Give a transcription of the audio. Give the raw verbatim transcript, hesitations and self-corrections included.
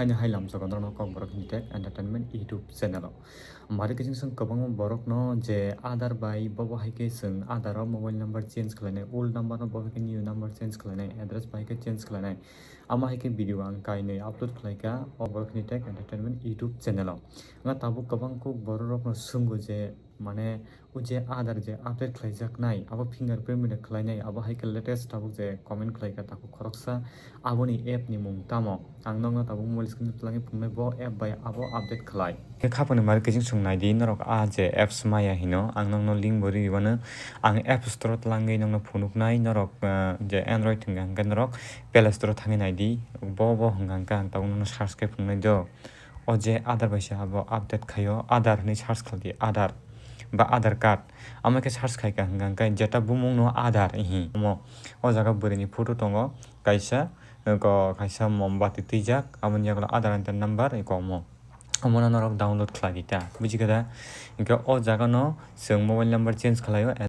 Haino hai lamsogo norokno Kokborok Hini Tech Entertainment YouTube channel o. Mari khe chwng kwbangma borokno je Aadhaar bai bobo hai khe chwng Aadhaar o mobile number change khlainai, old number no bobo hai khe new number change khlainai, address bai khe change khlainai. Ama hai khe video ang kainwi upload khlaikha o Kokborok Hini Tech Entertainment YouTube channel o. Nga tabuk kwbang kuk borok rokno swngwi je mane o je Aadhaar je update khlaijaknai, abo fingerprint bai khlainai, abo hai khe latest tabuk je comment khlaikha takhuk khoroksa, aboni app ni mung tamo? Ang nokno tabuk mobile screen o twlangwi phunuknai bo app bai abo update khlai. Khe khapangni mari khe chwng naidi norok a je apps maya hino, ang nokno link bo rwi rwmano. Ang App Store o twlangwi nokno phunuknai, norok, ah, je Android hwnkha hwnkhe norok Play Store o thangwi naidi, bo bo hwnkha hwnkhe ang tabuk nokno search khe phunuknai do. O je Aadhaar bai se abo update khaio, Aadhaar hwnwi search khlai di, Aadhaar ba Aadhaar card. Amo khe search khai kha hwnkha hwnkhe jeta bumung no Aadhaar ihi. Omo o jaga bwrwi ni photo tongo, kaisa, ko-, kaisa mombati twijak, aboni yagulo Aadhaar enter number iko omo. Omo no norok download khlai di ta, buji kha da? Hwnkhe o jaga no chwng mobile number change khlaio.